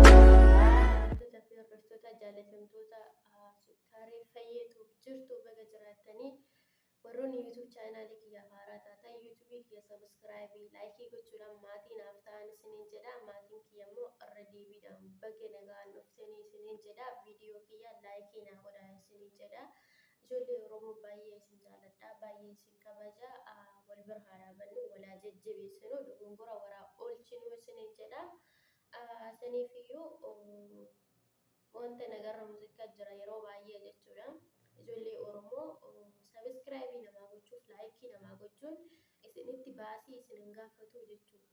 Hordoftoota fi hordoftoota jaalatamtoota Sukkaaree Fayyeetuuf jirtu baga jiraattanii. Warroonni YouTube chaanaalii kiyyaaf haaraa taatan YouTube kiyya sabiskiraayibii laayikii gochuudhaan maatii naaf ta'an isiniin jedha. Maatiin kiyya immoo irra deebiidhaan baga nagaan dhuftanii isiniin jedha. Viidiyoo kiyya laayikii naa godhaa isiniin jedha. Ijoollee Oromoo baay'ee isin jaaladha, baay'ee isin kabaja. Wal bira haa dhaabannu, wal haa jajjabeessinu, dogongora waraa oolchinu isiniin jedha. Saniifiyyuu wanta nagarra muuziqaa jira yeroo baay'ee jechuudha. Ijoollee Oromoo sabiskiraayibii namaa gochuuf, laayikii namaa gochuun isinitti baasii isin hin gaafatu jechuudha.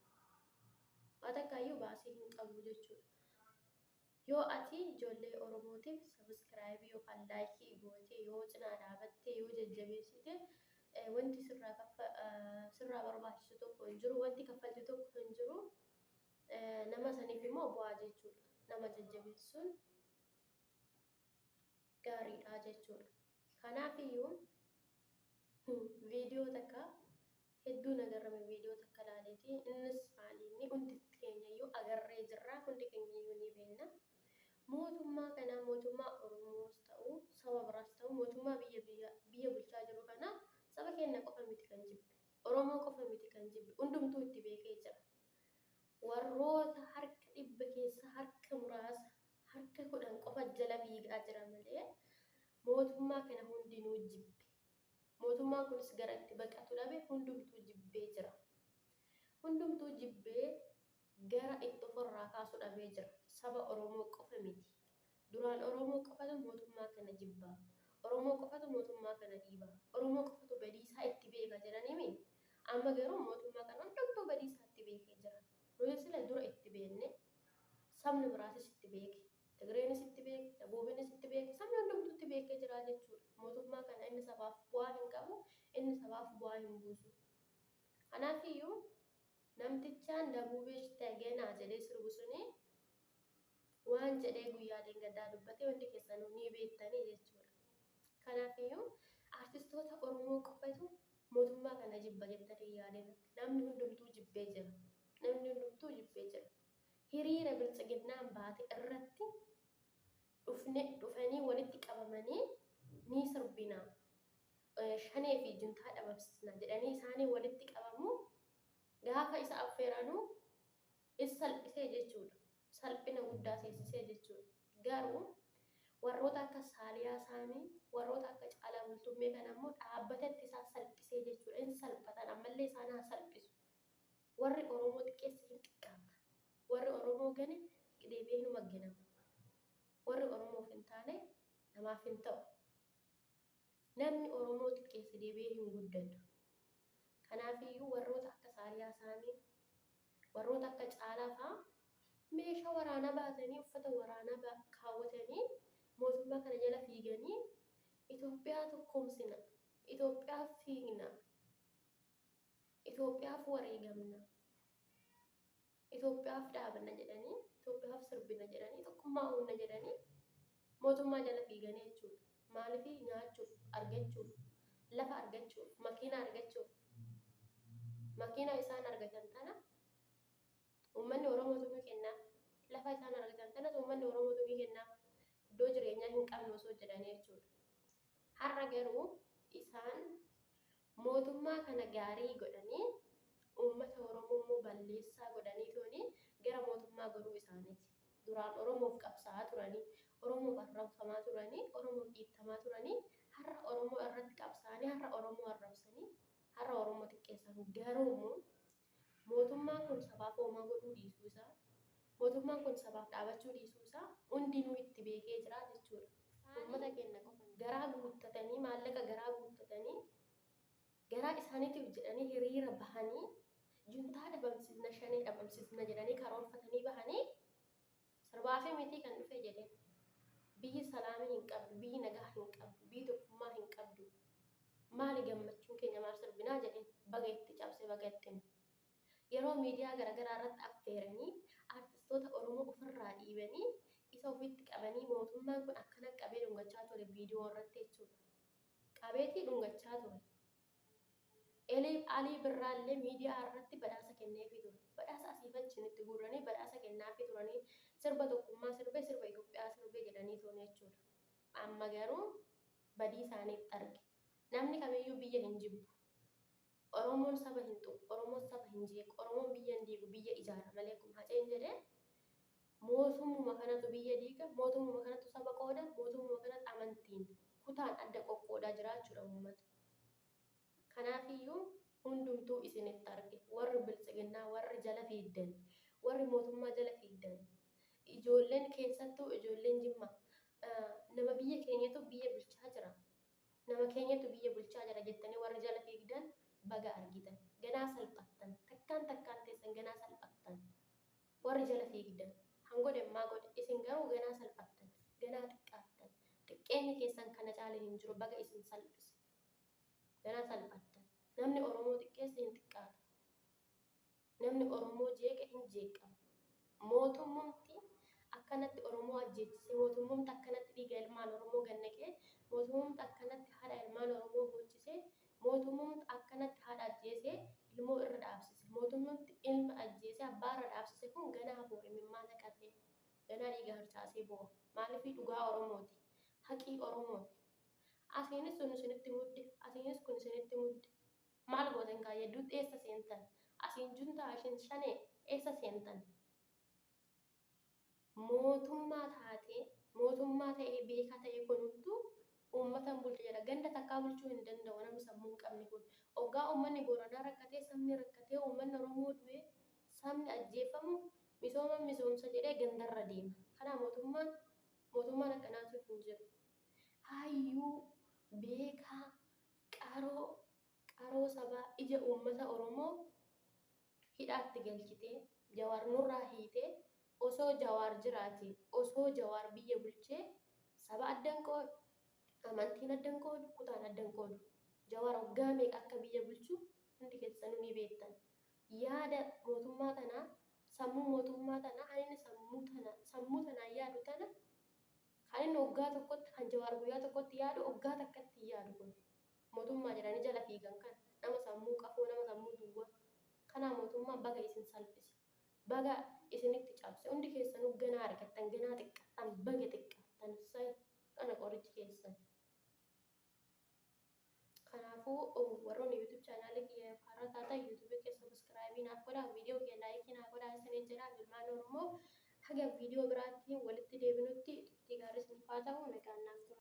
Waa takkaayyuu baasii hin qabu jechuudha. Yoo ati ijoollee Oromootiif sabiskiraayibii yookaan laayikii gootee, yoo cinaa dhaabattee, yoo jajjabeessite, wanti sirraa barbaachisu tokko hin jiru, wanti kaffalti tokko hin jiru. Nama saniif immoo bu'aa jechuudha. Nama jajjabeessuun gaariidha jechuudha. Kanaafiyyuu viidiyoo takka hedduu nagarrame, viidiyoo takka laaleeti. Innis maali? Inni hundi keenyayyuu agarree jirra, hundi keenyayyuu ni beekna. Mootummaa kana, mootummaa Oromoos ta'u saba biraas ta'u, mootummaa biyya biyya bulchaa jiru kana saba keenya qofa miti kan jibbe, Oromoo qofa miti kan jibbe, hundumtuu itti beekee jira. Warroota harka 100 keessa harka muraasa, harka 10 qofa jala fiigaa jira malee mootummaa kana hundinuu jibbe. Mootummaan kunis gara itti baqatu dhabe, hundumtuu jibbee jira. Hundumtuu jibbee gara itti ofirraa kaasu dhabee jira. Saba Oromoo qofa miti. Duraan Oromoo qofatu mootummaa kana jibba. Oromoo qofatu mootummaa kana dhiiba. Oromoo qofatu badiisaa itti beeka jedhaniimi. Amma garuu mootummaa kana hundumtuu badiisaa itti beekee jira. Nuyi sila dura itti beekne, sabni biraatis itti beeke. Tigreenis itti beeke, Dabuubinis itti beeke, sabni hundumtuu itti beekee jira jechuudha. Mootummaa kana inni sabaaf bu'aa hin qabu, inni sabaaf bu'aa hin buusu. Kanaafiyyuu namtichaan Dabuubeesh Tagenaa jedhee sirbu suni waan jedhee guyyaa dheengaddaa dubbate hundi keessanuu ni beektanii jechuudha. Kanaafiyyuu artistoota Oromoo qofatu mootummaa kana jibba jettanii yaadina. Namni hundumtuu jibbee jira. Namni hundumtuu jibbee jira. Hiriira biltsiginnaan baate irratti dhufne dhufanii walitti qabamanii ni sirbina, shanee fi juntaa dhabamsiisna jedhanii isaanii walitti qabamu. Gaafa isa affeeranuu is salphisee jechuudha. Salphina guddaa seensisee jechuudha. Garuu warroota akka Saaliyaa Saamii, warroota akka Caalaa Bultummee kana immoo dhaabbatatti isaan salphisee jechuudha. In salphatan, ammallee isaan haa salphisu. Warri Oromoo xiqqeesse hin xiqqaata. Warri Oromoo gane deebi'ee hinuma ganama. Warri Oromoof hin taane namaaf hin ta'u. Namni Oromoo xiqqeesse deebi'ee hin guddatu. Kanaafiyyuu warroota akka Saaliyaa Saamii, warroota akka Caalaa fa'aa meeshaa waraanaa baatanii, uffata waraanaa kaawwatanii, mootummaa kana jala fiiganii Itoophiyaa tokkoomsina, Itoophiyaaf fiigna, Itoophiyaaf wareegamna, Itoophiyaaf dhaabanna jedhanii, Itoophiyaaf sirbina jedhanii, tokkummaa uumna jedhanii mootummaa jala fiiganii jechuudha. Maaliif? Nyaachuuf, argachuuf, lafa argachuuf, makiinaa argachuuf. Makiinaa isaan argatan tana uummanni Oromootu ni kennaaf. Lafa isaan argatan tanas uummanni Oromootu ni kennaaf. Iddoo jireenyaa hin qabnu osoo jedhanii jechuudha. Har'a garuu isaan mootummaa kana gaarii godhanii uummata Oromoo immoo balleessaa godhanii tooni gara mootummaa goruu isaaniiti. Duraan Oromoof qabsaa'aa turanii, Oromoof arrabfamaa turanii, Oromoof dhiittamaa turanii, har'a Oromoo irratti qabsaa'anii, har'a Oromoo arrabsanii, har'a Oromoo xiqqeessan. Garuu immoo mootummaan kun sabaaf homaa godhuu dhiisuu isaa, mootummaan kun sabaaf dhaabachuu dhiisuu isaa hundinuu itti beekee jira jechuudha. Uummata keenya qofa garaa guuttatanii, maallaqa garaa guuttatanii, garaa isaaniitiif jedhanii hiriira bahanii, juntaa dhabamsiisna, shanee dhabamsiisna jedhanii karoorfatanii bahanii sirbaafii mitii kan dhufe jedheen. Biyyi salaamii hin qabdu, biyyi nagaa hin qabdu, biyyi tokkummaa hin qabdu. Maali gammachuun keenya, maal sirbinaa jedheen. Baga itti cabse, baga itti hime. Yeroo miidiyaa garaagaraa irratti affeeranii artistoota Oromoo ofirraa dhiibanii isa ofitti qabanii, mootummaan kun akkana qabee dhungachaa ture viidiyoo irratti jechuudha. Qabeetii dhungachaa ture. Alii Birraallee miidiyaa irratti badhaasa kenneefii ture. Badhaasa asiif achiin itti guuranii badhaasa kennaafii turanii, sirba tokkummaa sirbee, sirba Itoophiyaa sirbee jedhanii turan jechuudha. Amma garuu badii isaaniitti arge. Namni kamiyyuu biyya hin jibbu. Oromoon saba hin tuqu, Oromoon saba hin jeequ, Oromoon biyya hin diigu, biyya ijaara malee akkuma Haceen jedhee, mootummuma kanatu biyya diiga, mootummuma kanatu saba qooda, mootummuma kanatu amantiin kutaan adda qoqqoodaa jiraachuudha uummata. Kanaafiyyuu hundumtuu isinitti arge. Warri biltsiginnaa, warri jala fiigdan, warri mootummaa jala fiigdan, ijoolleen, keessattuu ijoolleen Jimmaa, nama biyya keenyatu biyya bulchaa jira, nama keenyatu biyya bulchaa jira jettanii warri jala fiigdan baga argitan. Ganaa salphattan, takkaan takkaan teessan ganaa salphattan. Warri jala fiigdan hangodhe ammaa godhe, isin garuu ganaa salphattan, ganaa xiqqaattan. Xiqqeenyi keessan kana caale hin jiru. Baga isin salphise. Ganaa salphattan. Namni Oromoo xiqqeesse hin xiqqaata. Namni Oromoo jeeqe hin jeeqama. Mootummumti akkanatti Oromoo ajjeechise, mootummumti akkanatti dhiiga ilmaan Oromoo gannaqee, mootummumti akkanatti haadha ilmaan Oromoo boochise, mootummumti akkanatti haadha ajjeese ilmoo irra dhaabsise, mootummumti ilma ajjeese abbaa irra dhaabsise kun ganaa boo'a, imimmaan haqatee, ganaa dhiiga harcaasee boo'a. Maaliif? Dhugaa Oromooti. Haqii Oromooti. Asiinis sun isinitti mudde, asiinis kun isinitti mudde. Maal gootan kaa hedduutti eessa seentan? Asiin juntaa, asiin shanee, eessa seentan? Mootummaa taatee, mootummaa ta'ee, beekaa ta'ee, kun hunduu uummatan bulcha jedha. Ganda takkaa bulchuu hin danda'u namni sammuu hin qabne kun. Oggaa uummanni Booranaa rakkatee, sabni rakkatee, uummanni Oromoo du'ee, sabni ajjeefamu, misooma misoomsa jedhee gandarra deema. Kana mootummaan akkanaatu hin jiru. Hayyuu, beekaa, qaroo, qaroo sabaa, ija uummata Oromoo hidhaatti galchitee, Jawaar nurraa hiitee, osoo Jawaar jiraate, osoo Jawaar biyya bulchee, saba addan qoodu, amantiin addan qoodu, kutaan addan qoodu. Jawaar waggaa meeqa akka biyya bulchu hundi keessanuu ni beektan. Yaada mootummaa tanaa, sammuu mootummaa tanaa, kan inni sammuu tana sammuu tanaan yaadu tana, kan inni waggaa tokkotti, kan Jawaar guyyaa tokkotti yaadu, waggaa takkatti hin yaadu kun. Mootummaa jedhanii jala fiigan kan nama sammuu qafoo, nama sammuu duwwaa. Kanaa mootummaan baga isin salphise. Baga isinitti cabse. Hundi keessanuu ganaa argattan, ganaa xiqqaattan, baga xiqqaattan. Sai kana qorichi keessan. Kanaafuu warroonni YouTube chaanaalii kiyya haaraa taatan, YouTube kiyya subscribe naaf godhaa, viidiyoo kiyya like naaf godhaa isiniin jedha. Ilmaan Oromoo, haga viidiyoo biraatti walitti deebinutti turtii gaarii isiniif haa ta'u, nagaan naaf tura.